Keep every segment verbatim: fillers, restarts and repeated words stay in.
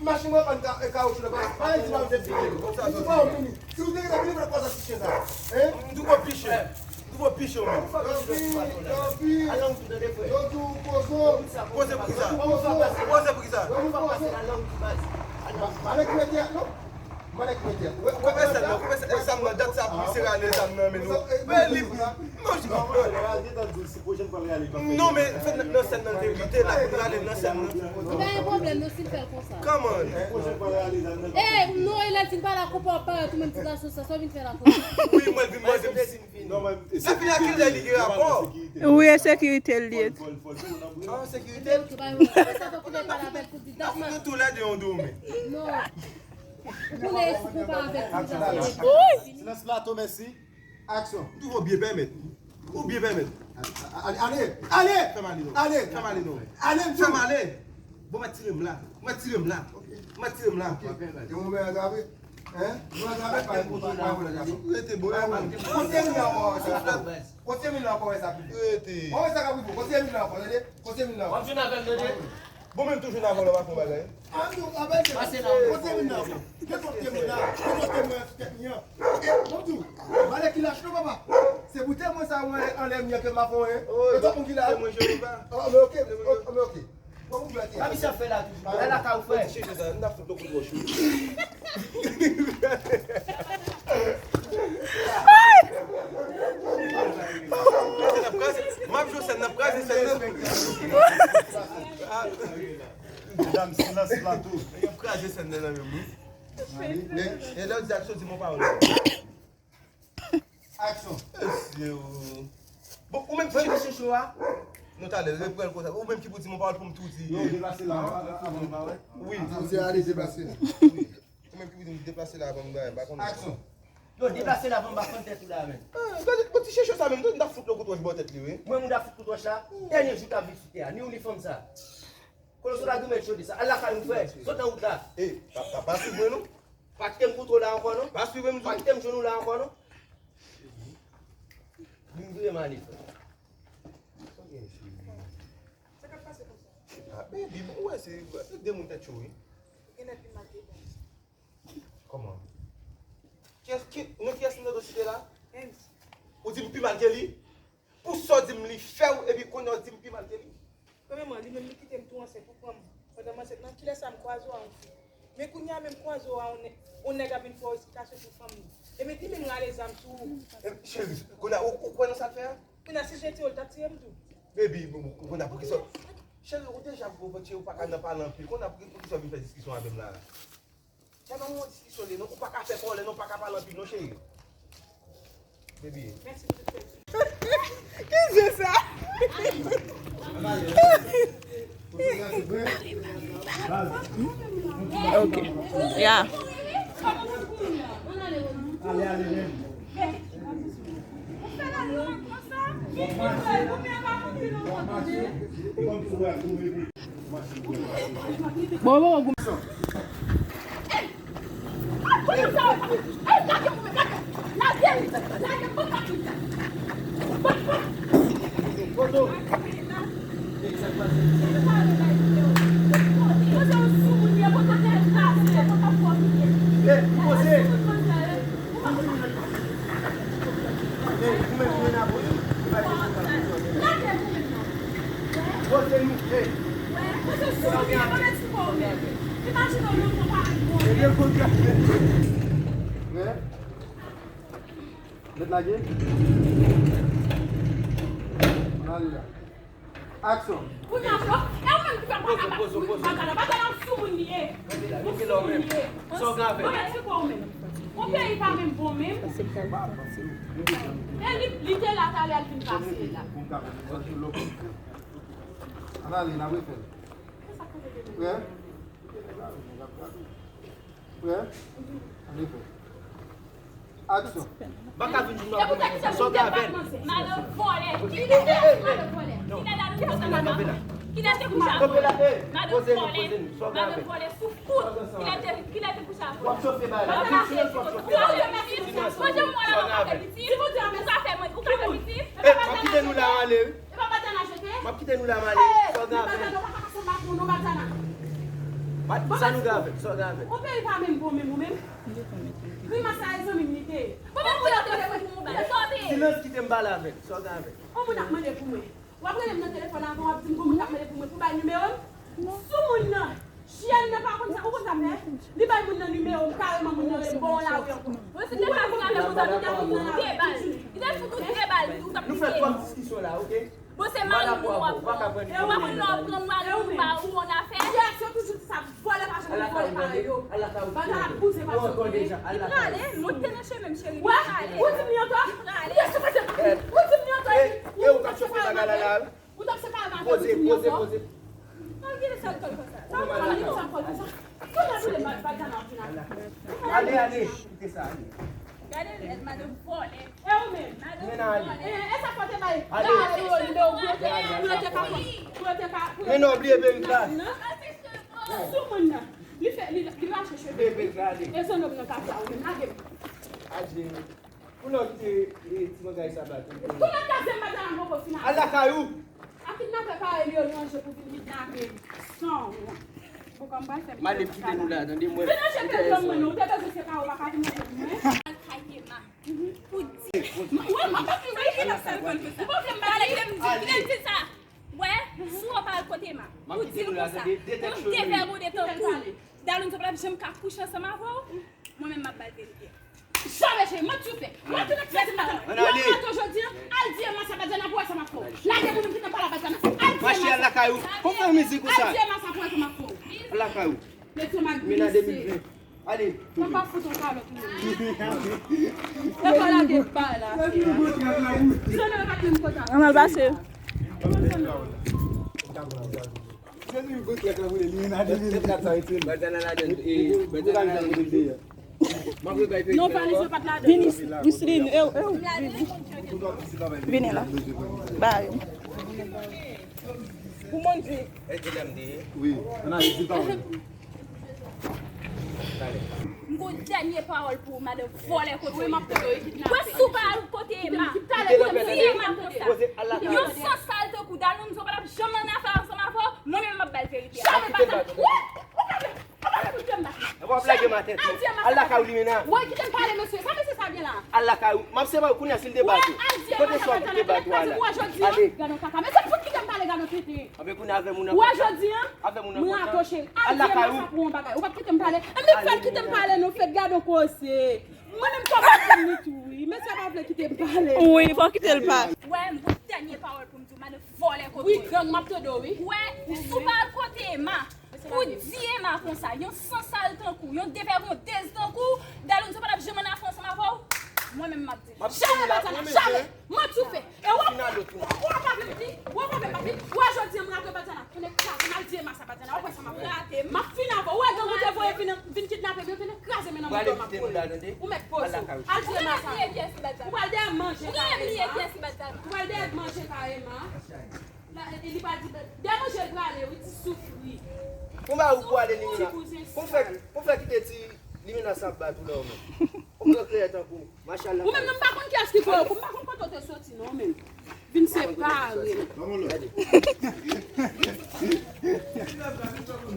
Machin mwen pann ka, e, kawotchou la, pa, pa di pa m te fini. Konsa, si pa w fini. Si w te gentan fini, fè konsa ti chen sa. Hein? M doubo piche. M doubo piche, mwen. Tanpi, tanpi. Yo di w kozo. Koze pou kisa? Koze pou kisa? Yo di w kozo. Malèk mete, non? Malèk mete. Koupe sèn nan, koupe sèn. E sa m nan, dat sa pou misye rale zam nan men nou. Men li, non, men fè nan sèn nan te rete la pou rale nan sèn nan. Li pa gen pwoblèm non si l fè l konsa. Come on. Ey, non, e lè l fin pale ak konpa w parèt ou menm ti gason sa, sa w vin fè la konsa. Wi, mwen vin mande m si. Sa fini a kilè li gen rapò? Wi, e sekirite l ye. Ah, sekirite l? Sa fè kilè pale avèk ou di dat. N ap fout nou tou lè de yon do men. Non. Ou konnen si konpa avèk ti gason. Silans plato, mèsi. Aksyon. M twouve w byen pèmèt. Ou byen pèmèt. Ale, ale, ale. Fè m ale non. Ale. Fè m ale non. Ale, m di w. Fè m ale. Bon, mèt tire m la. Mèt tire m la. Mèt tire m la. Ok. E mwen mwen atrape. Hein? Mwen atrape pa pou pa pou la gason. Rete bon. Kontinye ankò sa. Kontinye ankò sa. Rete. Mwen sa ka pou kontinye ankò, tande? Kote moun nan? W ap jwenn avè m, tande? Bon, menm toujou nan vòlò pa fè yon bagay. An nou, avè l, kote moun nan? Gen kote moun nan? Gen kote moun nan sou tèt li an? E, bon, tou, valè ki lach non, papa. Se pou te mwen sa, mwen, anlè m, ke m ap fè, hein? Oh, e tout moun ki la? Se mwen, Jewova. Oh, men ok, oh, men ok. Bon, ou vle. Sa misye ap fè la toujou? Bagay la ka ou fè. Ti chèche sa, n ap fout nou kout wòch, wi. M ap jwe sèn, n ap kraze sèn nan. Medam, silans plato. N ap kraze sèn nan nan menm, wi. E lè w di aksyon, di m yon pawòl. Aksyon. Mesye, o. Bon, ou menm ki chèche cho a? Non, talè, reprann konsa. Ou menm ki pou di m yon pawòl pou m tou di. Non, deplase la, avan, avan, avan, wi. Ou se ale deplase la. Wi. Ou menm ki pou di m deplase la avan m bay, m pa konn. Aksyon. Yo, deplase la avan m pa konn tèt ou la, men. Ah, gade, bon, ti chèche sa menm, tou, m ta fout lòt kout wòch bò tèt li, wi. Mwen, moun ta fout kout wòch la, dènye jou k ap viv sou tè a, ni ou ni fanm sa. Kolo sou la grimèt chode sa, al lakay ou, frè, sot nan wout la. E, pa, pa, pa swiv mwen, non. Pa kite m kontwole la ankò, non. Pa swiv mwen, m di w. Pa kite m jwenn ou la ankò, non. Vin vire m ale, frè. Sa k ap pase konsa? Ah, baby, bon, ou wè, se, se de moun tèt cho, wi. Ou gen lè pi mal ke baz. Kòman? Kiyès, ki, non, kiyès m tande w site la? Enz. Ou di m pi mal ke li? Pou sa w di m li fè w, epi kounye a w di m pi mal ke li? Premyèman, li menm li kite m tou ansent pou pran m. Pandan m ansent nan, kilè sa m kwaze w a yon fi? Men kounye a menm kwaze w a yon nè-, yon nèg ap vin fè w esplikasyon sou fanm li. Epi li menm rale zam sou ou. E, cheri, kounye a, ou, ou kwè nan sa l fè a? Kounye a, si l te tire w, l t ap tire m tou. Baby, bon, bon, kounye a, poukisa? Cheri, ou deja gwo vant, cheri, ou pa ka nan pale anpil. Kounye a, poukisa w vin fè diskisyon avè m la? Sa pa yon diskisyon li non, ou pa ka fè kòlè non, ou pa ka pale anpil non, cheri. Baby. Mèsi pou tout fè. Ki je sa? Ok. Ya. Ale, ale, men. Bon, bon, bon. Mèt lage. Ann ale la. Aksyon. Kounye a, e ou menm ki fè bagay la, bagay la, bagay la sou moun li ye. Sou moun li ye. Sa w gen avè l? Bon, mèt se kwa ou menm? Yon peyi pa menm bon menm. E li, li te la talè, l vin pase la. Ann ale, n ap refè l. Prè? Prè? Ann refè l. Aksyon. Baka vin di nou ap goumen konsa. Sa w gen avè l? Madan vòlè. Ki nèg la, madan vòlè? Ki nèg la nou konsa la? Ki nèg te kouche avè l? Madan vòlè. Madan vòlè sou fout. Ki nèg te, ki nèg te kouche avè l? W ap chofe bagay la. Vin silans, w ap chofe. Kote mwen la, ou ka fè piti? Ou ka fè mwen, ou ka fè piti? E, m ap kite nou la, m ale, wi. E pa Batana jete? M ap kite nou la, m ale. Sa w gen avè l? Batana, ou pa ka pase m patwon non, Batana. Sa nou gen avè l? Sa w gen avè l? Ou peyi pa menm bon menm ou menm. Grimas sa e zanmi m li te ye. Bon, men pou lòt kote pou mwen, sa w te ye. Silans, kite m pale avè l. Sa w gen avè l? Yon moun ap mande pou mwen. W ap rele m nan telefòn avan, w ap di m gon moun k ap mande pou mwen pou bay nimewo m. Sou moun nan. Chyen nan pa konn sa, ou konn sa m fè? Li bay moun nan nimewo m, kareman moun nan rele m, bon, la wi ankò. Mwen fin de pale avè moun nan, li te fout ou de bal. Li te fout ou de bal, ou t ap pike. Nou fè twòp diskisyon la, oke? Bon, se mari moun w ap pran. Ou pa konn lè w ap pran mari moun pa ou yon afè. Yes, yo toujou di sa, vòlè pa janm vòlè parèy yo. Bagay la bouze pa janm vòlè. Li prale, monte nan chemen m, cheri, li prale. Ou di m li ankò? Li prale. Ou di m li ankò? Ou di m li ankò? E ou k ap chofe bagay la la la? Ou t ap separe m avè l, ou di m li ankò? Poze, poze, poze. Al gade sa l fè l konsa. Sa w konn li konsa, fè l konsa. Kounye a, tou de bal, bal sa nan vin avè. Ale, ale, kite sa, ale. Gade lèd, madanm vòlè. E ou menm? Madanm vòlè. E, e sa fò te bay. Ale. Gade yo, li de ou, pou yo te, pou yo te ka, pou yo te ka, pou yo te ka. Men non, bliye Pericla. Sou moun nan. Li fè, li, li rache cheve. Bliye Pericla, ale. E zannòm nan ka fè ou menm. Lage m. Adye. Pou lè w kite, e, ti bagay sa bat ou. Tou nan kaze m, madanm poko fin ale. Al lakay ou. A kidnapè parèy li yo, li ranje pou vin kidnape m. San wont. Bon, kòm pral fè m. M ale kite nou la, tande mwen. Vin ranje pèzòm mwen non, ou te bezwen separe, ou pa ka vin ranje pou mwen. Al kay Emma. Pou di. Mwen, mwen pa vin ranje. Ou pa vle m pale. Ou pa vle m di sa. Wè, si w pa al kote Emma, pou di l konsa, yon devè mode tankou w, Daloun sa p ap janm ka kouche ansanm avè w, mwen menm m ap ba l verite. Janm cheri, manti w fè. W ap tounen kraze madanm. W ap mato jodi a, al di Emma sa Badiana pou wè sa m ap fè w. Lage pou nou kite m pale a Badiana. Al di Emma sa. Al di Emma sa pou wè sa m ap fè w. Al lakay ou. Lestomak glise. Ale. Mwen pa fout yon kalòt ou menm. E pa lage bay la. Sona pa t menm kontan. Ann al pase. Non, valiz yo pa t ladan. Vini, Islin, e, e, vini. Vini la. Bay. Pou moun di. Wi, ann ale, di pawòl. M gon dènye pawòl pou ou, madanm vòlè kote w ye. Wè si w pa al kote Emma, pou di Emma konsa. Yon sansal tankou Daloun, sa w pa t ap janm nan afè ansanm avè w, mwen menm m ap ba l verite a. Chame pa sa. Wè, ou pa vle, ou pa vle pou kite m bati. W ap lage m atè tou. Al lakay ou, Limena. Wè, kite m pale, mesye. Sa mesye sa gen la? Al lakay ou. M ap separe w kounye a si l te bat ou. Kote sa w ap kite bat ou a la? Ale. Gade yon kaka. Mesye, fout kite m pale, gade yon tenten. Anben kounye a avè moun nan. Wè jodi a, mwen atò cheri. Al di Emma sa pou yon bagay. Ou p ap kite m pale. Anben fè l kite m pale non, fè gade yon koze. Mwen menm kòm m ap di li tou wi. Mesye pa vle kite m pale. Wi, fò w kite l pale. Wè, m gon dènye pawòl pou m di w, madanm vòlè kote w ye. Wi, gang, m ap tande w wi. Wè, si w pa al kote Emma, pou di Emma konsa, yon sansal tankou w, yon devègondèz tankou w, Daloun sa pa t ap janm ann afè ansanm avè w, mwen menm m ap di l. Chame Badiana, chame. Manti w fè. E w ap, w ap pa vle m di, w ap pa vle m pa di. Wè jodi a m rate Badiana. Tounen kraze m, al di Emma sa Badiana. W ap wè sa m ap fè. M ap fini avè w. Ou wè gang ou te voye vin, vin kidnape m yo, tounen kraze men nan mouton m ap voye. Ou mèt poze w. Al di Emma sa. Ou pral dèyè manje kay Emma. Ou pral dèyè manje kay Emma. La, e, e li pral di, dèyè manje l prale, wi, ti soufri. Pou m ba ou pwale Limena. Pou m fè, pou m fè kite ti Limena sa ap bat ou la ou menm. Ou pran kreyè tankou. Machallah. Ou menm non, m pa konn kiyès ki voye w, m pa konn kote w te soti non, ou menm. Vin separe.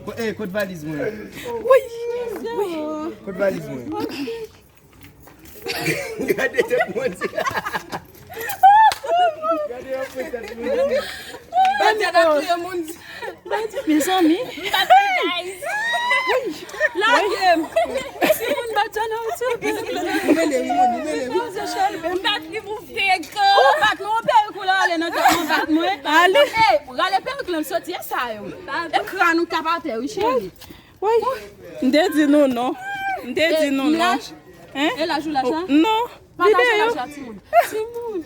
Ko-, eh, kot valiz mwen? Wi. Kot valiz mwen? Gade tèt mwen di. Gade yon pwen tèt mwen di. Badiana touye moun di. Mezanmi. M pa t guys. Lage m. Timoun Badiana ou tire perik la. Ou mele wi, ou mele wi. M pa t li pou fake. Ou bat mwen, ou perik ou la ale nan tèt mwen, bat mwen. Ale. Ey, rale perik lan soti, e sa yo. E kran ou t ap atè wi, cheri. Woy. M te di nou non. M te di nou non. Hein? E laj ou laj la? Non. Pataje laj la, timoun. Timoun.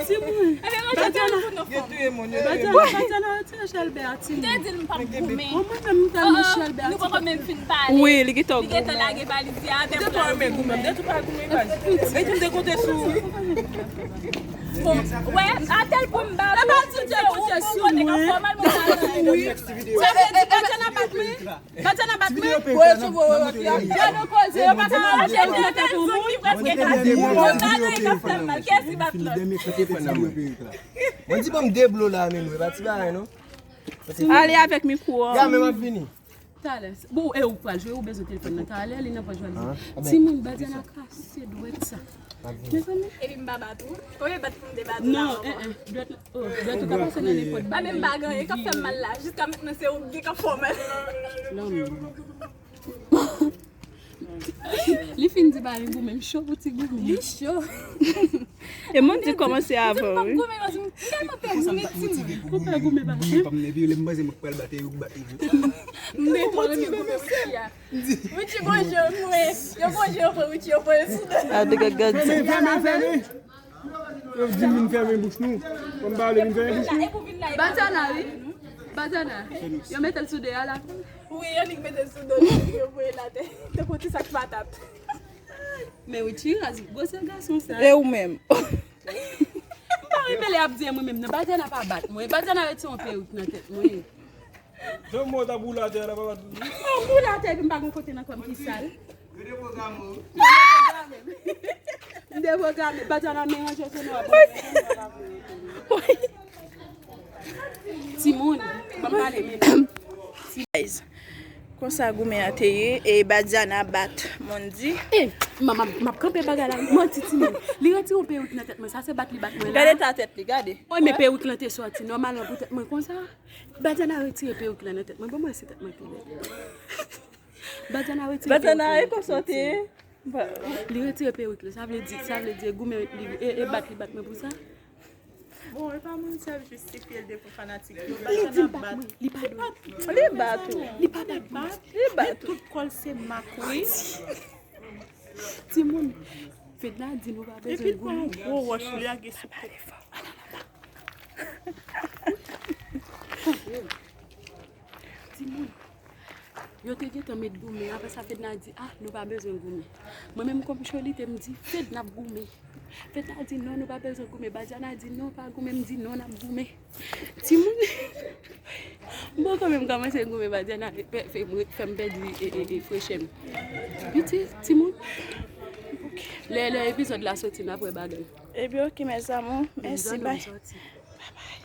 Timoun. Badiana, Badiana, Badiana, yo tire Chelbè a, timoun. M te di l m p ap goumen. Mwen menm m tèlman Chelbè a. Nou poko menm fin pale. Wi, li gentan goumen. Li gentan lage valiz li avè m. Li te twò renmen goumen, m te tou pa goumen valiz. Epi m te konte sou ou. Bon, wè, atèl pou m ba ou. Epa di te konte sou mwen. Wi. Sa vle di Badiana bat mwen? Badiana bat mwen? Wè, sou mwen, wè, wè. Gade koze, yo pa ka manje, yo te fè pou moun. Mwen di bon m de blo la, men nou, e pa ti bagay, non? Ale avèk mikwo an. Ya, men m ap vini. Talè. Bon, e ou pral jwe, ou bezwen telefòn nan. Talè, li nan pòch valiz. Timoun, Badiana kase dwèt sa. Mezanmi. Epi m pa bat ou. Ou te bat pou m te bat ou la. Non, eh, eh, dwèt la. Oh, dwèt ou ka pase nan nenpòt bagay. Pa menm bagay, e k ap fè m mal la. Jiska mentnan, se ou ki gen k ap fè w mal. Non, non. Li fin di ba li goumen, m cho pou ti goumen. Li cho. E mwen di kòmanse avan, wi. Goumen, m tèlman pè goumen, timoun. Ou pè goumen, pa. Goumen pa m, epi lè m panse m pral bat, yo bat li. M te twò renmen goumen, wi, tia. Richie, bonjou, mwen. Yo bonjou, yo pran Richie, yo pran sou do. A, de gagad. Fèmen, fèmen, fèmen. Yo di m vin fèmen bouch nou. Kòm pale, vin fèmen bouch nou. Badiana, wi. Badiana. Yo mete l sou de a la. Wi, yo nik mete l sou do li, yo voye l atè. Tankou ti sak patat. Men Richie raz, gwosè gason sa. E ou menm? M pa renmen lè y ap di mwen menm, non, Badiana pa bat mwen. Badiana retire yon perik nan tèt mwen. Jan mò ta boule atè a la, papa. Mwen boule atè epi m pa gen kote nan kò m ki sal. Yo deprograme w. Yo deprograme m. M deprograme. Badiana meranje se nwa. Timoun, ban m pale men. Guys, konsa goumen an te ye, e Badiana bat Mondi. E, m, m, m ap kanpe bagay la, manti timoun. Li retire yon perik nan tèt mwen, sa se bat li bat mwen la. Gade ta tèt li, gade. Wi, men perik lan te sòti nòmalman pou tèt mwen konsa. Badiana retire perik la nan tèt mwen. Bon, mwen se tèt mwen ki lèd. Badiana retire perik la nan tèt mwen. Badiana, e konsa w te ye? Li retire perik la. Sa vle di, sa vle di, e goumen li, e, e bat li bat mwen pou sa? Bon, e pa moun sèl jistifye l devan fanatik yo. Li di l bat mwen, li pa dwe. Li bat ou. Li pa bat mwen. Li bat ou. Men tout kò l se mak, wi. Timoun, Fedna di nou pa bezwen goumen. Epi l pran yon gwo wòch, li lage sou tèt. Timoun, yo te gentan met goumen, apre sa Fedna di, ah, nou pa bezwen goumen. Mwen menm kòm Cholite, m di, Fedna ap goumen. Fedna di, non, nou pa bezwen goumen. Badiana di, non, pa goumen. M di, non, n ap goumen. Timoun, m poko menm kòmanse goumen, Badiana fè, fè, fè m pèdi e, e, e frechè m. Piti, timoun. Lè, lè epizòd la soti, n ap wè bagay. Ebyen, oke, mes amours. Mèsi, bay. Bye bye.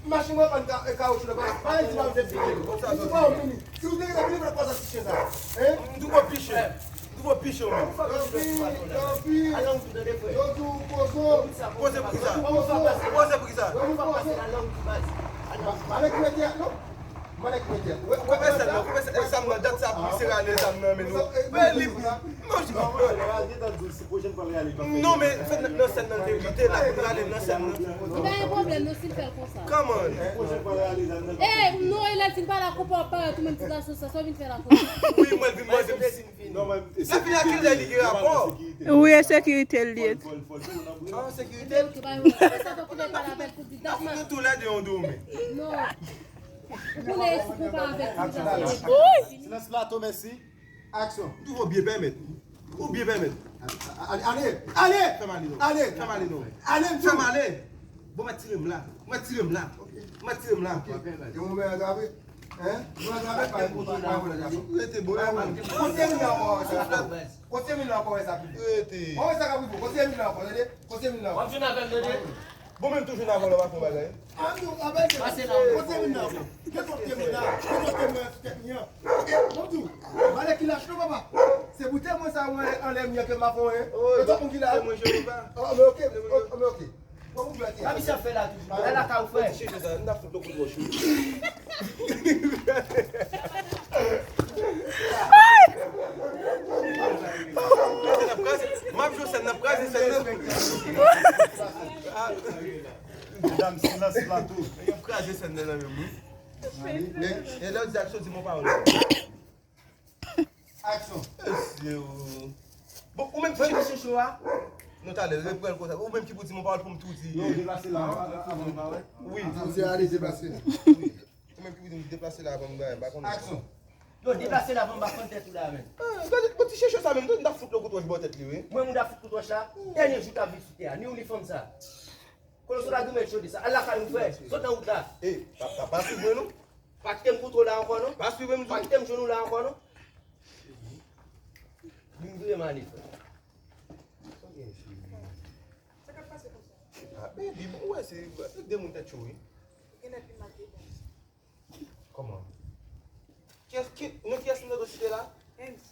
Machin mwen pann ka-, kawotchou la, pa, pa di m ap vin fini. Si pa w vini, si w te vini, fè konsa ti chen sa. Hein? M tou ko piche. M tou ko piche w menm. Tanpi, tanpi. Yo di w pozo. Poze pou kisa? Poze pou kisa? Yo di w pozo. Male ki mete a, non? Male ki mete a. Koupe sèn nan, koupe sèn. E zam nan, dat sa pou misye rale zam nan men nou. Wè li. Non, men fè nan sèn nan te rete la pou rale nan sèn nan. Li pa gen pwoblèm non si l fè l konsa. Kòman? Eh, non, e lè l fin pale ak konpa w parèt ou menm ti gason sa, sa w vin fè la konsa. Wi, mwen vin manje m si. Lavi a kilè li gen rapò? Wi, e sekirite l ye. Ah, sekirite? Ap foutre tou lè de yon do men. Non. Ou konnen si konpa avèk ti gason. Silans plato, mèsi. Aksyon. M twouve w byen pèmèt. Ou byen pèmèt. Ale, ale, ale. Fè m ale non. Ale. Fè m ale non. Ale, m di w. Fè m ale. Bon, mèt tire m la. Mèt tire m la. Mèt tire m la. Ok. E mwen mwen atrape. Hein? Mwen atrape pa yon kote pa yon kote. Rete bon. Kontinye ankò, sa. Kontinye ankò, sa. Rete. Mwen sa ka pou kontinye ankò, tande? Kontinye ankò. W ap jwenn avè m, tande? Bon, menm toujou nan avan lè w ap fè yon bagay. Pase la. Kote moun nan? Gen twòp ke moun nan. Gen twòp ke moun nan sou tèt li an. Bon, tou. Malè ki lach non, papa. Se pou te mwen sa, mwen anlè m, ke m ap fè, hein. Oh, gen twòp moun ki la. Se mwen, Jewova. Oh, men oke. Oh, men oke. Bon, moun blòke. Sa misye ap fè la toujou? Lè la ka ou frè. Ti chèche sa, n ap fout lòt kout wòch. Sèn ap kraze. M ap jwe sèn, n ap kraze sèn nan. Medam, silans plato. Yo kraze sèn nan nan menm wi. E lè w di aksyon, di m yon pawòl. Aksyon. Mesye o. Bon, ou menm ki chèche cho a. Non, talè, reprann konsa. Ou menm ki pou di m yon pawòl pou m tou di. Non, deplase la. Wi. Misye ale deplase. Wi. Ou menm ki pou di m deplase la avan m bay, m pa konnen. Aksyon. Yo, deplase la avan m pa konn tèt ou la menm. Ah, gade, bon, ti chèche sa menm, tou, m t ap fout lòt kout wòch bò tèt li, wi. Mwen, moun t ap fout kout wòch la. Dènye jou t ap viv sou tè a. Ni ou ni fanm sa. Konnen sou la goumen chode sa. Al lakay ou frè. Sot nan wout la. E, pa, pa, pa swiv mwen non. Pa kite m kontwole la ankò non. Pa swiv mwen, m di w. Pa kite m jwenn ou la ankò non. Vin vire male frè. Sa k ap pase konsa? Ah, baby, bon, wè, se de moun tèt cho, wi. Kenneth pi mal ke Benz. Kòman? Kiyès ki, non, kiyès ki nan dosye la? Benz.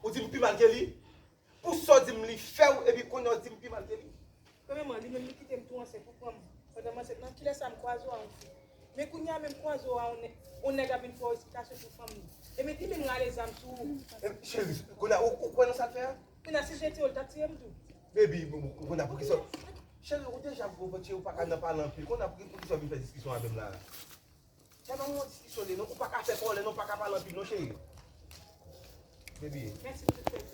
Ou di m pi mal ke li? Pou sa w di m li fè w, epi kounye a w di m pi mal ke li? Premyèman, li menm li kite m tou ansent pou pran m. Pandan m ansent nan, kilè sa m kwaze w a yon fi? Men kounye a menm kwaze w a yon nèg, yon nèg ap vin fè w esplikasyon sou fanm li. E men li menm rale zam sou ou. E, cheri, kounye a, ou, ou kwè nan sa l fè a? Kounye a, si l te tire w, l t ap tire m tou. Baby, kounye a, poukisa? Cheri, ou deja gwo vant, cheri, ou pa ka nan pale anpil. Kounye a, poukisa w vin fè diskisyon avè m la? Sa pa yon diskisyon li non, ou pa ka fè kòlè non, ou pa ka pale anpil non, cheri. Baby. Mèsi pou tout fè.